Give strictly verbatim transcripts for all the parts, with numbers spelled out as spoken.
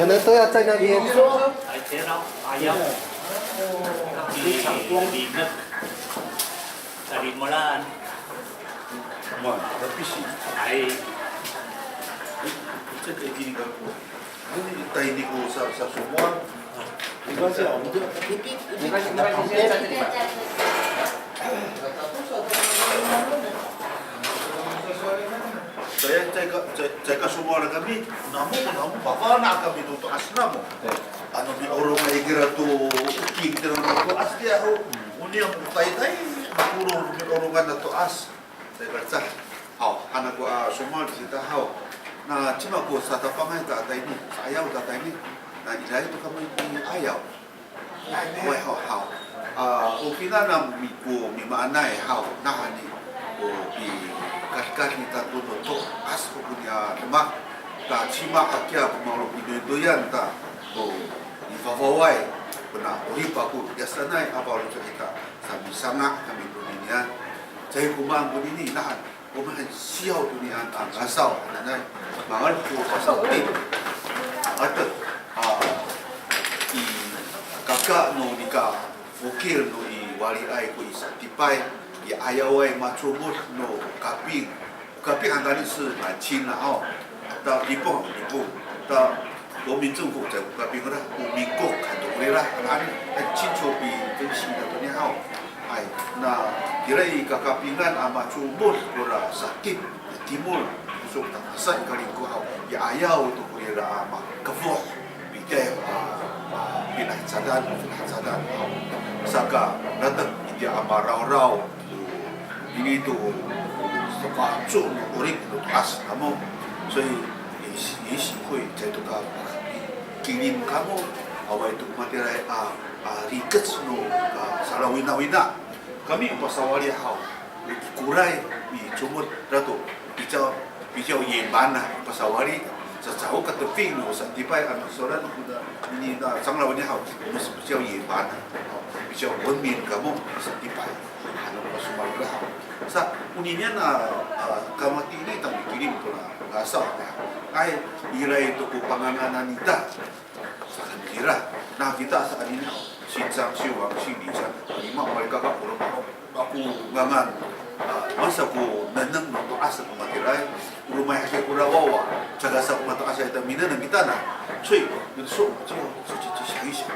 可能都要在那边。哎，这样，哎呀，你，你那，在你们那。哎，这个一定要过。那你带你给我上，上什么？没关系啊，我们就，没关系，没关系，在这里。 Caay, caay ka, caay, caay ka somowal kami, namo, namo, mafana' kami to to'as namo. Ano mi'orongay kira to, oking kira to to'as tiya ho. O niyam o taytay, mi'orong, mi'orongan to to'as. Caay ka lecad. Haw, han ako a somowal kita haw. Na cima ko satapangay ta tayni, sa'ayaw ta tayni. Na iraay to kami i 'ayaw. Way, haw, haw. A, o finawlan mi, ko mimaanay haw, nawhani ko pikadkad ita to no to'as ko koya demak. Ta cima hakiya ko malo pidoydoyan ta to nifafaway, kona 'orip ako, ya sanay a faloco' ita, sa misanga' kami koninian. Caay ko maan konini, nawhan 我们很需要 koninian a ngasaw hananay. Mangal ko pasawti. Ato, a, i kaka no nika fokil no i waliay ko i satipay, i 'ayaway macomod no kaping. Kaping han tayni 是满清 la ho. Ta Ripong, Ripong. Ta 国民政府 caay ko kaping ira, o 民国 han to kora ira, ano, ano, 很清楚 pi分析 to niya haw. Hay, na, kira i kakapingan a macomod kora sakit, timol, so tangasa i Kalingko haw, i 'ayaw to kora ira a makefoh, pitiya a, a, pilahecadan, pilahecadan haw. Saka, latek itiya a marawraw, Ini to, saka, so no 'orip no to'as namo. 所以也是，也是会 caay to ka kilim kamo, awaay to matiraay a, a, rikec no ka salawinawina. Kami o pasawali haw, i koray, i comod dato, 比较，比较野蛮 a pasawali. Sa caho kateping no satipay a misowalan no koda ini na 长老 ini haw, 我们是比较野蛮 a, 比较文明 kamo satipay. Ano ko somowal ira haw. Sa, oninian a, a, kamatini ta mikilim to na ngasaw. Ay, iraay to ko panganganan ita. Saan ira. Na kita saan ini haw. 姓张、姓王、姓李、姓李，malikaka ko roma haw. Ako ngangan, a, masa ko nengneng no to'as ko matiraay. O roma hakiya kora wawa. Caay ka sa ko mato'asay ita minengneng kita na. 所以，有的时候我们就要自己去想一想。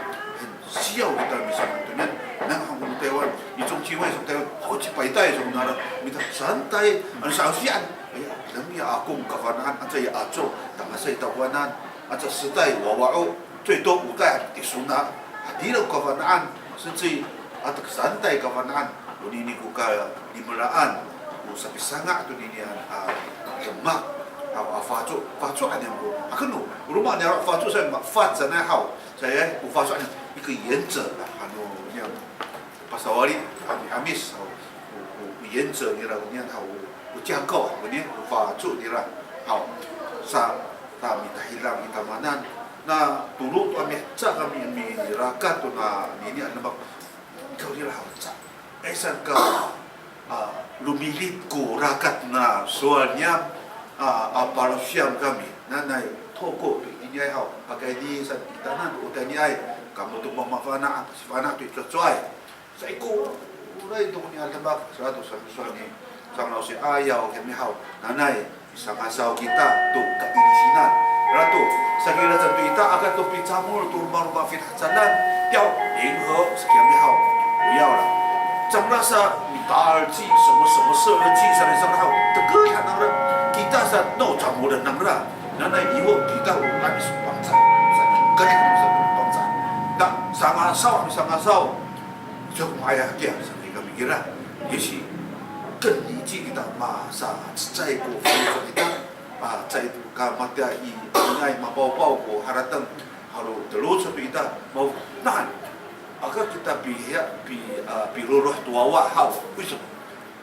需要 kita misanga' to niyan, nangan han ko no Taywan, 一中全会 so Taywan, haw, cipaytay so nara, mita saan tay, ano saan siyan. Aya, deng ya akong kafana'an, aca ya aco, tangasa i takowanan, aca setay, wawa o, 最多五代 tisona, hatira ko kafana'an, 甚至 atek saan tay kafana'an, onini ko kalimelaan, ko sapisanga' toninian a demak, a, a faco, faco han niyam ko, a, keno, roma niyaro' faco sa, ma, fat sanay haw, Sa, o faco han niyam, 一个原则 la, ano niyam, pasawali, ami, amis, o, o, o 原则 nira, o niyan, o, o 架构, o niyan, o faco nira, o, sa, ta mitahidang i tamanan, na tolo to a miheca kami, mirakat to na, nini a demak, ikaw nira, o, sa, e, saan ka, a, romilit ko rakat na sowal niyam, a, a palosiyam kami. Nanay, toko to itiniay haw, pakayni sa kitanan to o tayniay, kamo to mamafana', pasifana' to i cowacowaay. Sa ikoray to konian demak, sa to sa sowal ni, sa sowal ni 'ayaw kami haw. Nanay, Misangasaw kita to kailisinan. Rato, sakira canto ita, aka to picamol to romaroma fidacadan, 要联合 sa kiyami haw. 不要了. Cangra sa mita'al ci, 什么什么事而聚 sa, sa haw. Teked han nangra, kita sa no camolen nangra. Nanay 以后 kita o amis Pangcah, sa teked han sa Pangcah. Ta, sangasaw, misangasaw. Cako ma'ayah kiya, sa kami kira. 也许更理解 kita, masacecay ko faloco' kita, a, caay to ka matiya i, ingay mapawpaw ko harateng, halo tolo sato ita, mafana'an. Aka kita pihiya, pi, a, piloloh to wawa haw. 为什么?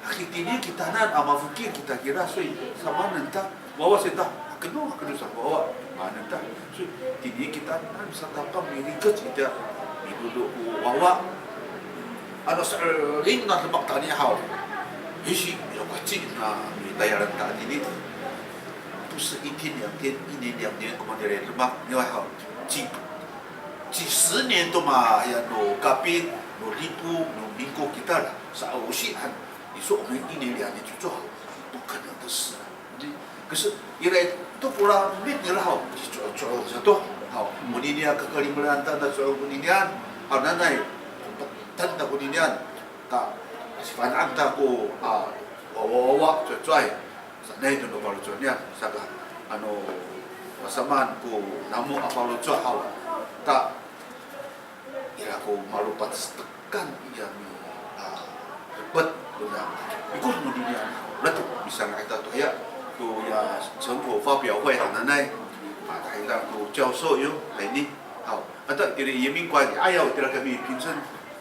Aki tini kitanan a mafokil kita kira, 所以 samaanen ta, wawa sa ita, hakeno, hakeno sa wawa. Maanen ta. 所以 tini kitanan satapang mirikec ita, midodo ko wawa. Ano sa'elin na demak tani haw. 也许 ira ko heci na mitayalan ta tini. 不是一天两天，一年两年 ko matiraay demak nira haw. 几几十年都嘛呀，no Kaping, no Lipu, no 民国 kita 了，是啊，我是很，你说我们一年两年就做好，不可能的事啊。可是 ira to ko rami nira haw, cowa, cowa to haw, konini a kakalimelaan ta, cowa koninian haw, nanay, tanta koninian, ta, sifana'an ta ko, a, wawawawa, cowacowaay, sanay to no faloco' niyam, saka, ano, masamaan ko namo a faloco' haw, ta, ira ko malopac tekan iya mi, a, lepet, kona, ikor no ninian, lato, misanga' ita to hiya, to ya, 成果发表会 hananay, a, tahira ko 教授 yo, tayni, haw, ata itira i 移民官, ayaw itira kami 评审,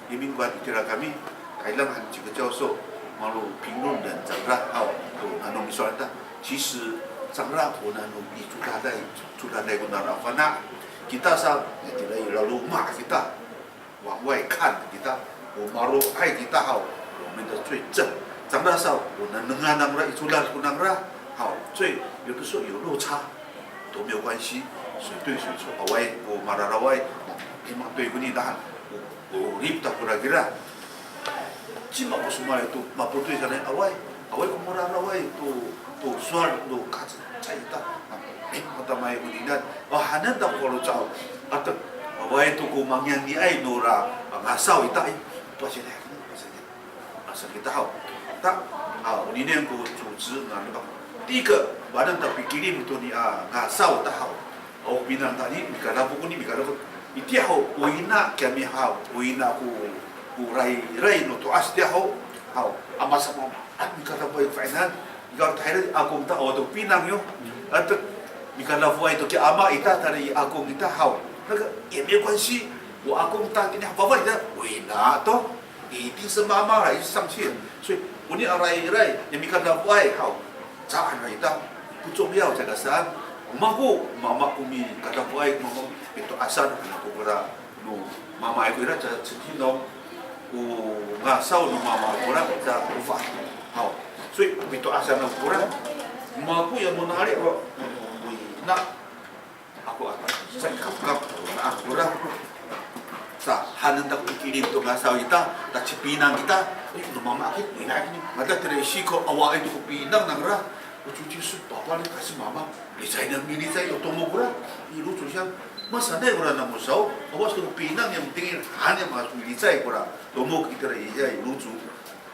移民官 itira kami, tahira han 几个教授, malo 评论 cangra, haw, to nano misowal ita, 其实 cangra ko nano i codaday, codaday ko nano a fana', kita sa, itira i laloma' kita, 往外看 kita, o maro'ay kita haw, 我们的最正. Cangra sa, o nengnengan nangra i codad ko nangra haw, 所以有的时候有落差都没有关系, 谁对谁错, awaay ko mararaway, 'Emak to i konini han, o, o 'orip ta kora kira. Cima ko somowalay to mapotoy sanay, awaay, awaay ko mararaway to, to sowal no kahacecay ita. Ay, matamaay koninian. O hanen ta ko faloco' haw. Ato, awaay to ko mangiyangiay nora ngasaw ita, ay, pasiyay, pasiyay. Asa kita haw. Ta, a, oninian ko 组织 na, ano ba, 第一个, banan ta pikilim to ni, a, ngasaw ta haw. O pinang tayni, mikadafo koni, mikadafo. Itiya ho, o ina kiyami haw, o ina ko, ko rayray no to'as tiya ho, haw, a masamaan, a mikadafoay ko fa'inayan, nika tahira i akong ta, awa to pinang yo. Ato, mikadafoay to ki ama ita, tayra i akong ita haw. 那个也没关系, o akong ta kini haw, fafay ta, o ina to. 一定是妈妈来上去。所以 onini a rayray, ya mikadafoay haw, caan ita, 不重要 caay ka saan. O mako, mama ko mikadafoay, mama ko mito'asan, ano ko kora, no mamaay ko ira, ca, cecino, o ngasaw no mama kora, ca, o fa. Haw. 所以 mito'asan ako kora, mako ya monali, o, o, o ina. Ako a, sa i kapkap, na ako ra. Sa, hanen ta ko kilim to ngasaw ita, ta cipinang kita, ay, no mama kini, no ina kini. Mata tira i siko, awaay to ko pinang nangra. O 究竟是爸爸呢还是妈妈？Licay niyam milicay, o tomok kora. I 如果像, masanay kora namo saw, awa to ko pinang niyam tingin, han niyam milicay kora. Tomok itira i, ya, i 如果.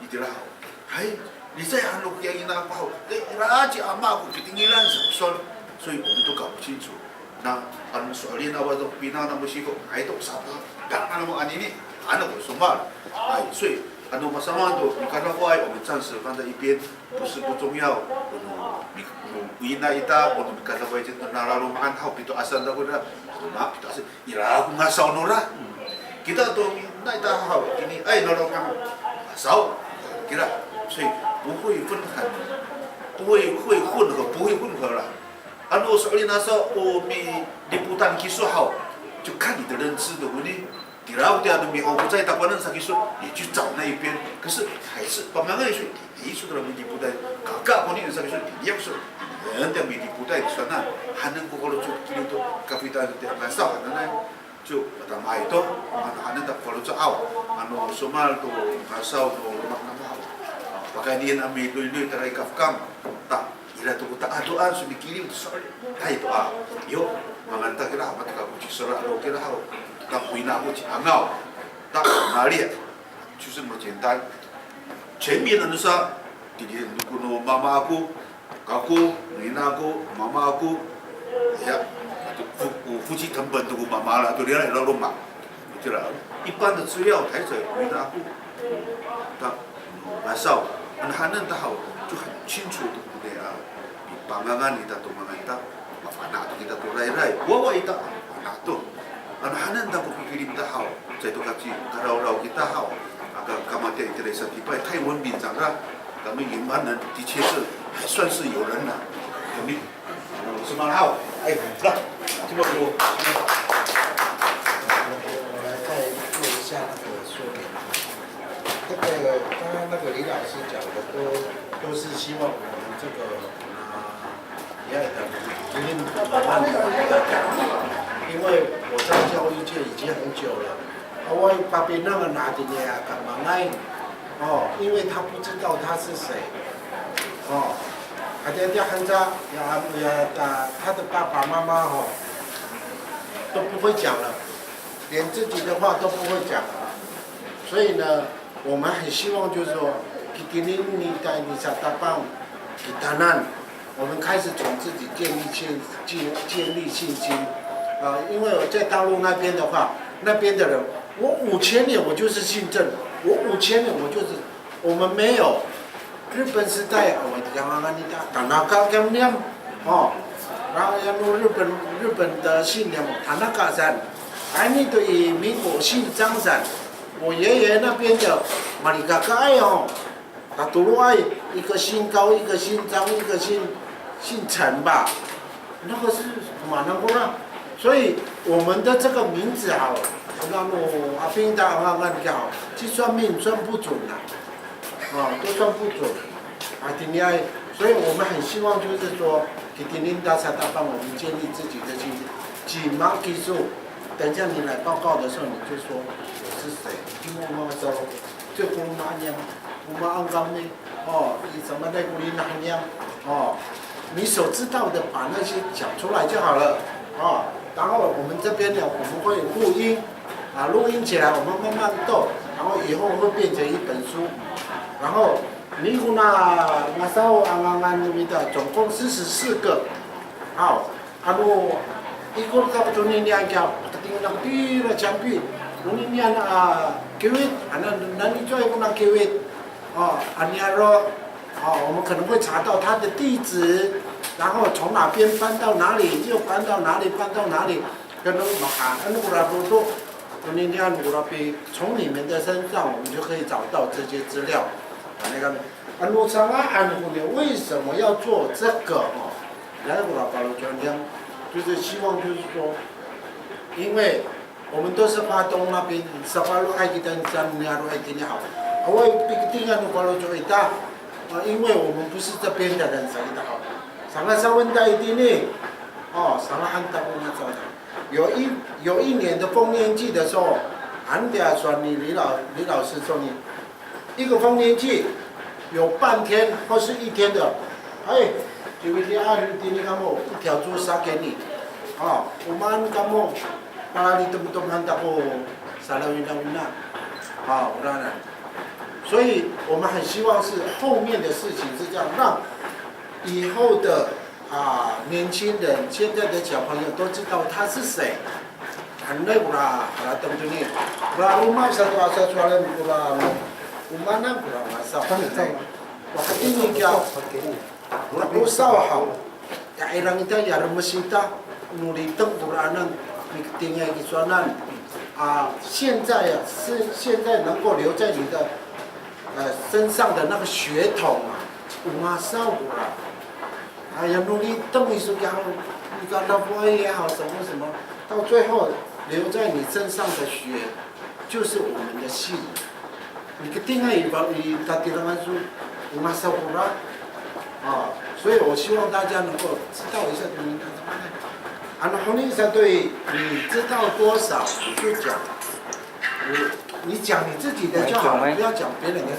Itira haw. Hay, licay han no kiya ina ako haw. E, ira ci ama ako pitingilan sa ko sowal. 所以我们都搞不清楚. Na, ano so'elin awa to pinang namo siko, ay to sapa, ka ano mo anini, ano ko somowal. Ay, 所以, ano masamaan to, mikadafoay, 我们暂时放在一边, 不是不重要. Ano, mi, ano, ina ita, ano mikadafoay, laloma'an haw, pito'asan ako ira, ano, pito'asan. Ira ko ngasaw nora. Kita to, na ita haw, kiniay nora ko ngasaw. Kira, 所以不会混合, 不会，会混合，不会混合啦. Ano so'elin aso o milipotan kiso haw, 就看你的认知的问题. Kira ko tiya ano mihokocay takowanan sa kiso, 你去找那一边. 可是还是 pamangan iso, 你说的 milipotan, kaka ko ni sa kiso, 你要说, 人家 milipotan sa na, hanen ko kolo 就 kini to, kapitan to tiya ngasaw, hanen na. 就 matamaay to, ano hanen ta ko faloco' haw, ano somowal to ngasaw to loma' namo haw. A, pakayni a miloyloy tayra i kafkang, ta, ira to ko ta'adoan, so mikilim to sowal, hay to a, yo, mangan ta kira, matika ko cisera to kira haw, ta ko ina ako ciangaw, ta, mali', 就是那么简单. 全民 ano sa, tilid ko no mama ako, kako, no ina ako, mama ako, ya, ato fu, o 夫妻同本 to ko mama la, to rira i laloma'. Kira, 一般的资料 Taycay, no ina ako, ta, no ngasaw, ano hanen ta haw, 就很清楚 to ko niyam a, pipangangan ita to mangan ita, mafana' to kita to rayray, wawa ita, mafana' to. Ano hanen ta ko kikilim ta haw, caay to kaci, karawraw kita haw, aka kamatiya itira i sakipay, 太文明 cangra, kami 云南人的确是还算是有人呐。Kami, ano, somowal haw, ay, 来，这么多。我来再做一下那个说明。那个，刚刚那个李老师讲的都，都是希望我们这个，啊， Iya, ita. Ini, 因为我在教育界已经很久了，啊，我 papinang a hatiniay a kamangay，哦，因为他不知道他是谁，哦，而且他很他他的爸爸妈妈哦都不会讲了，连自己的话都不会讲了，所以呢，我们很希望就是说，kikinin ni ta ini satapang kitanan，我们开始从自己建立信建建立信心。啊，因为我在大陆那边的话，那边的人，我五千年我就是姓郑，我五千年我就是，我们没有日本时代，我讲啊，你讲 Tanaka 这样念，哦，然后要用日本日本的姓念 Tanaka san，哎，你对民国姓张 san，我爷爷那边的 Malikaka 哎哦。 Tatoloay，一个姓高，一个姓张，一个姓姓陈吧，那个是蛮难过的。所以我们的这个名字好，那么阿兵大刚刚讲，去算命算不准啊，啊，都算不准啊，今天，所以我们很希望就是说，给 Linda 他帮我们建立自己的信心。Cima kiso，等一下你来报告的时候，你就说我是谁，因为我们说。 最后嘛，你嘛，我们刚刚呢，哦，你怎么在鼓励那样，哦，你所知道的把那些讲出来就好了，哦，然后我们这边呢，我们会录音，啊，录音起来，我们慢慢斗，然后以后会变成一本书，然后 Nikona ngasaw a ngangan no mita 总共四十四个，好。 Ano ikor kako toninian kiya, pakatingo nako tira ciampi. Toninian a kiwit, ano nani cowa kona kiwit. O, a niyaro', o, 我们可能会查到他的地址，然后从哪边搬到哪里，又搬到哪里，搬到哪里，可能 maka ano kora dodo, toninian kora pi, 从你们的身上，我们就可以找到这些资料。那个 Ano sanga'an koni 为什么要做这个哦？然后我把它讲，就是希望就是说，因为我们都是花东那边，safaloay kita, safaloay kita 好，我 piketingan no faloco' ita，啊，因为我们不是这边的人，谁的好，sanga sawen ta itini，哦，sanga han ta ko na 有一有一年的丰年祭的时候，俺家说你李老李老师说你 一个丰年祭有半天或是一天的，哎，就一天二十天，你看我一条猪杀给你，啊，我们看我，把你动不动喊他不，杀了winawina，啊，我当然，所以我们很希望是后面的事情是这样，让以后的 啊，年轻人，现在的小朋友都知道他是谁。Anay kora, kora tengteni. Kora roma sato a sasowalen kora, o maan kora ngasaw. Wakatini kiya, kora rosaw haw. Ya irang ita, ya remes ita, no liteng kora anan, miketingay kisowanan. 啊，现在啊，是现在能够留在你的，呃，身上的那个血统啊，o ngasaw kora. 哎呀，努力等于说讲，你讲到不会也好，什么什么，到最后留在你身上的血，就是我们的姓。Miketingay i, i tatirengan so, o ngasaw kora. 啊，所以我希望大家能够知道一下，你们，啊，那后面一下对你知道多少你就讲。 你讲你自己的就好了，不要讲别人的。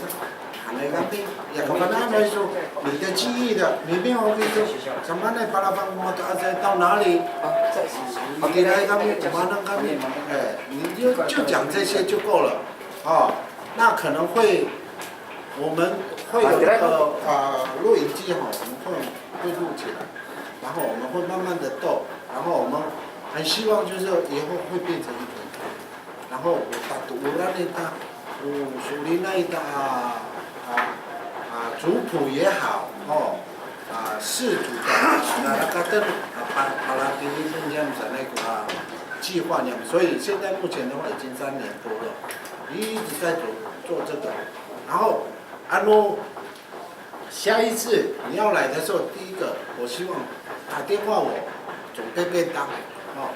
Anay kami, ya kafana'an ay so, 你的记忆的，你没有跟说，什么那巴拉邦摩托阿塞到哪里？Anay kami, 我们那 kami，哎，你就就讲这些就够了，哦，那可能会，我们会有一个啊录影机哈，我们会会录起来，然后我们会慢慢的斗，然后我们很希望就是以后会变成一个 然后 o tato'oran ita, o so'elinay ita a, a, a, 族谱也好，哦，啊，氏族的，那那个等，啊，把把它给认证下来，啊，计划呢。所以现在目前的话已经三年多了，一直在做做这个。然后，ano 下一次你要来的时候，第一个我希望打电话我准备便当，哦，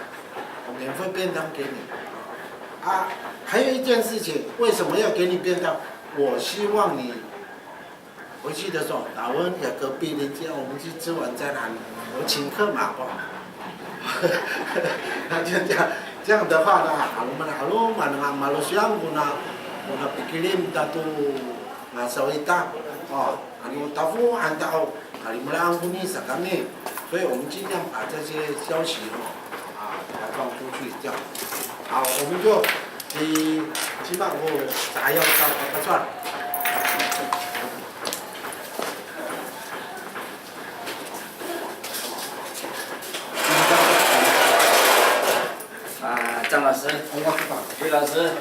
我免费便当给你。啊，还有一件事情，为什么要给你便当？我希望你回去的时候，打问给隔壁邻居，我们去吃晚餐啊，我请客嘛，好不好？那就这样，这样的话呢，haloman haloman nga malosoyan kona, kona pikilim tato ngasaw ita. O, ano tafoan ta o kalimelaan koni sa kami. 所以我们尽量把这些消息哦，啊，发放出去这样。好，我们就以，希望我还要再发发算。 啊，张老师，于老师，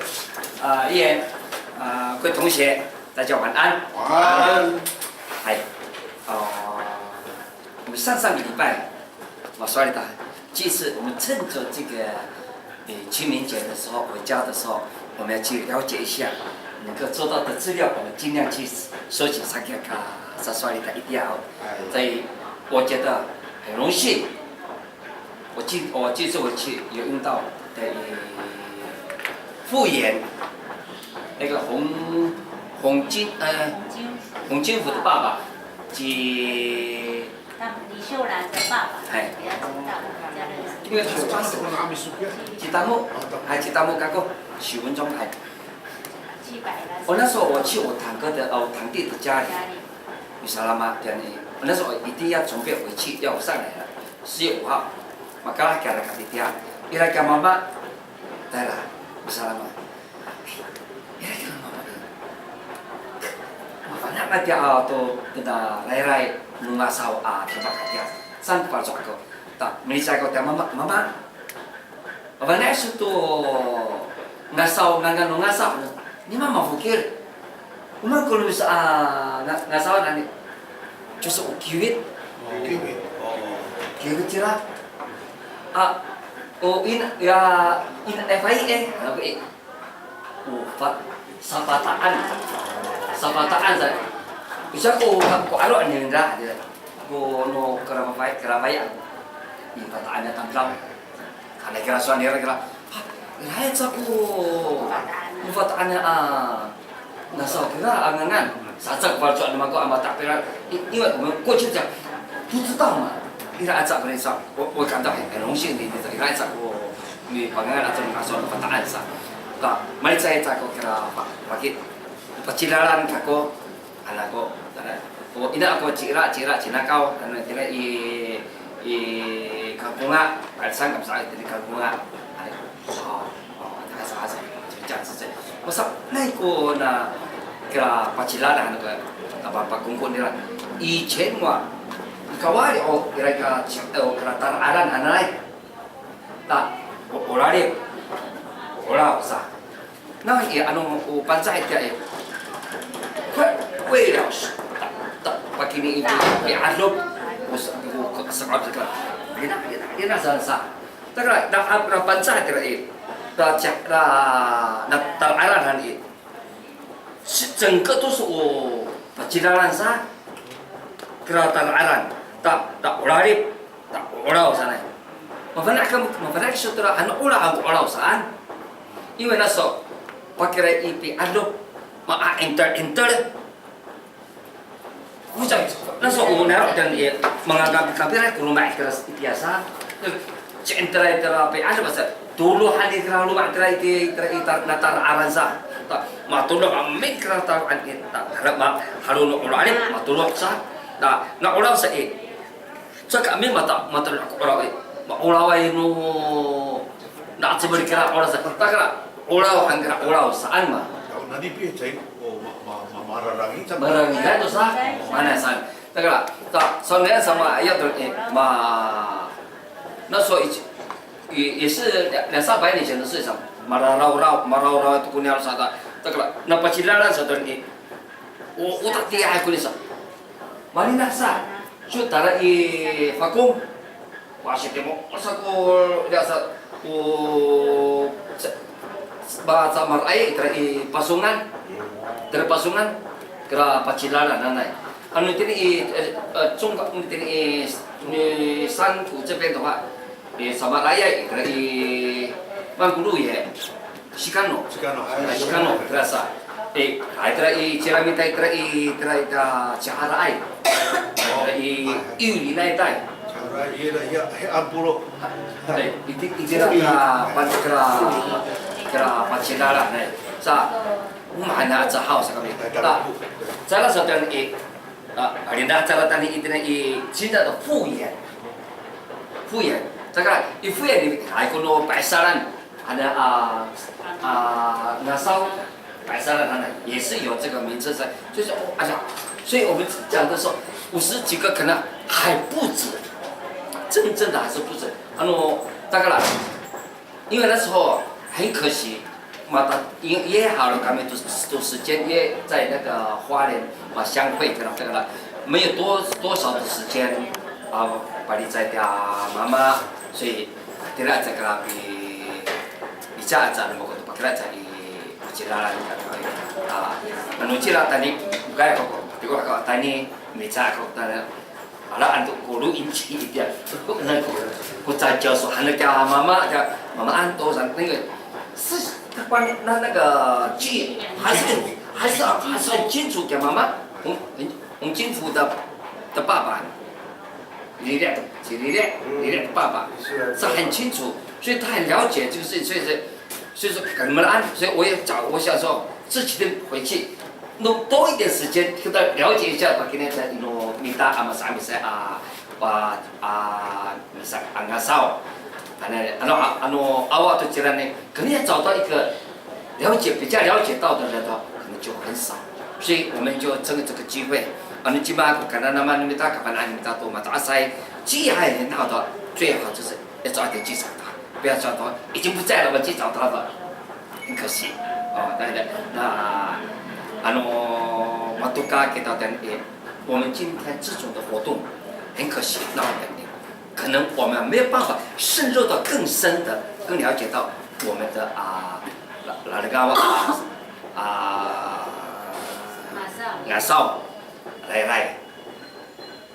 啊，议员，啊，各位同学，大家晚安。晚安。嗨，哦，我们上上个礼拜，我说了的，其实我们趁着这个，呃，清明节的时候回家的时候，我们要去了解一下，能够做到的资料，我们尽量去收集，参加。所以的一定要，所以我觉得很荣幸。 我记我记得我去有用到的，呃，复原那个洪洪金呃洪金福的爸爸，及他们李秀兰的爸爸，哎，也要知道，因为他是八十，吉达木，还吉达木，刚刚许文忠还。我那时候我去我堂哥的哦堂弟的家里，有啥了吗？这样的，我那时候一定要准备回去，要上来了。 十月五号，makalah kira kami tiya. Ira kira mama, tayra, misalama. Ira kira mama. Mafana' matiya a to, tona rayray no ngasaw a tona katiya. Saan ko faloco' ako. Ta, milicay ako tiya mama, mama. Mafana' iso to ngasaw, ngangan no ngasaw. Nima mafokil. O maan ko no miso a nga- ngasawan ani? Cowa o kiwit. Kiwit. Kiwit cira. A, o ina, ya, ina, eh, fai, eh. Ano ko i? O fa- safataan. Safataan sa. Isa ko ko aro' nira. Ko no kira fai, kira fai. I fataan ya tamdaw. Ano kira sowal nira kira, ha, ira aca ko, o fataan a ngasaw kira a ngangan. Sa aca ko faloco' no mako a matapira, i- 因为我们过去讲不知道嘛。Ira aca ko ri sa, 我我感到很很荣幸的，ira aca ko nipangangan aca ngasaw no fataan sa. Ka, malicay aca ko kira pa- paki- pacilalan kako, Ano ko, tara, o, ina ako cira, cira, cinakaw, ano, tira i, i kangkonga, palisan kami sa, tira i kangkonga. Ano, o, o, tara sa, sa, 这样子。Masa, nai ko na, kira pacilalan, ano, ka, apa, apa, kongko nira. I cen wa, i kawali, o, kira, kira, ci- o, kira tararan, ano, nai. Ta, o, o lalit, o law sa. Nawhani, ano, o Pangcah itiya i, 为了pakayni i pi'adop, o sa- o sa- sa- ina, ina, ina saan sa. Tara, na, na Pangcah itira i, na, na, na tararan han i, 整个都是 o pacilalan sa, kira tararan, ta, ta o lalit, ta o law sanay. Mafana' ka, mafana' kiso tira, ano o law, ano o law saan. 因为那时候, pakira i pi'adop, ma, a, enter, enter. Kucang, na so, o, naro, dan, iya, mangangkapira ko loma' itira, itiya sa. Ci enter itira pi'adop sa. Tolo han itira loma' itira iti, itira i tar- na tararan sa. Ta, matolo' amin kira tararan i, ta, halo, ma, halo no o lalit, matolo' sa. Ta, na o law sa i. Saka amin mata, mata ko o law i. Ma o laway no, na acemel kira o law sa. Ta kira, o law han kira o law saan ma. Nani pi cay, o, ma, ma, ma, mararangi sa. Mararangi to sa. Mana saan. だから、さ、その皆さんは、いや、と、え、まあ、那时候已经、也、也是两、两三百年前的事情，马拉拉拉、马拉拉拉，都跟你说的。だから、那把其他人说的，你、我、我打第一还跟你说，马里纳萨，就打了一发功，哇，是的么？我说过，那是 O, sa, ba, sa Maraay, itira i Pasongan. Itira Pasongan, kira Pacilalan, nanay. Ano itini i, e, e, 中国, itini i, i 山口这边的话, i Samarayay, itira i Mangkoloye. Sikano. Sikano. Ay, Sikano, itira sa. E, ay, itira i Ciramita, itira i, itira i, ta, Ciaraay. Itira i, i, inay tay. Ira, ira, he ampolo. Hay, iti, itira ka, pa, kira, kira pacidal, hay. Sa, o maan aca haw sa kami. Na, sa, sa, sa, i, a, alinah, sa, sa, itira i, cinta to 复眼. 复眼. Saka, i 复眼 ni, hay, kono pacidalan. Ano, a, a, ngasaw, 白沙的 ano, 也是有这个名称在，所以说，哦，哎呀，所以我们讲的时候，五十几个可能还不止，真正的还是不止。Ano, 大概啦，因为那时候很可惜，嘛，他，因，也好了，他们都，都时间也在那个花莲嘛相会，跟那个了，没有多，多少的时间啊，把你在家妈妈，所以 Tira sa kira pi, mica sa no mako to pakira sa i, pacidalan ka, a, ano cira tani, mokay ako, tiko ako tani, mica ako tani, ala anto ko 录音机 itiya, ko, ko caciyaw so, hana kiya mama, kiya mama anto sa, 那个，是，他关，那，那个记忆还是，还是，还是很清楚，给妈妈，很，很，很清楚的，的爸爸。 Liliya, 是 Liliya, Liliya 的爸爸，是很清楚，所以他很了解这个事情，所以是，所以说，可能，所以我也找，我想说，这几天回去，弄多一点时间，跟他了解一下，把今天的 no mita a masamic a, a, a, misa a ngasaw, ano, ano, ano, awa to cira ni, 可能要找到一个了解，比较了解到的人的话，可能就很少。所以我们就趁这个机会，ano cima ko kananaman no mita, kafana'an no mita to mato'asay, 记忆还很好的，最好就是要早点去找他，不要说他已经不在了，我去找他了，很可惜。哦，对对，那，ano, matoka kita 等于，我们今天这种的活动，很可惜，那我们 可能我们没有办法渗入到更深的、更了解到我们的，啊，Lalenggawa, 啊，啊，ngasaw, rayray.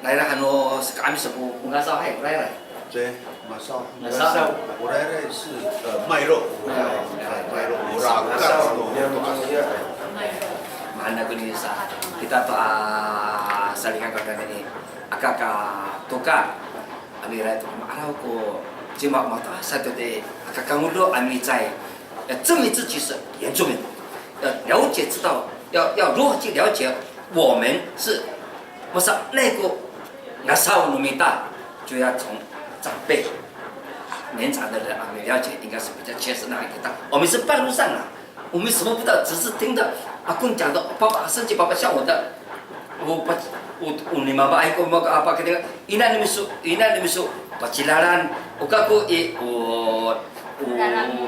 Rayray, ano, saka 'Amis ko ngasaw, hay, rayray. 对，马少，马少。我来认识，呃，脉络。哎，脉络，我让，让，让。 Mahaen ako ni sa, kita to a salikaka kami ni, aka ka tokar. Ano ira to, ma'araw ko cima mato'asay to, aka kangodo a micay. 要证明自己是原住民，要了解，知道要，要如何去了解我们是，masa 那个 ngasaw no mita，就要从长辈、年长的人啊，了解应该是比较切实那一个道。我们是半路上啊， 我们什么不知道，只是听到阿公讲的，爸爸，甚至爸爸像我的，我爸，我，我你妈妈还跟我们阿爸跟那个，ina no miso, ina no miso, pacidalan, o kako i, o, o,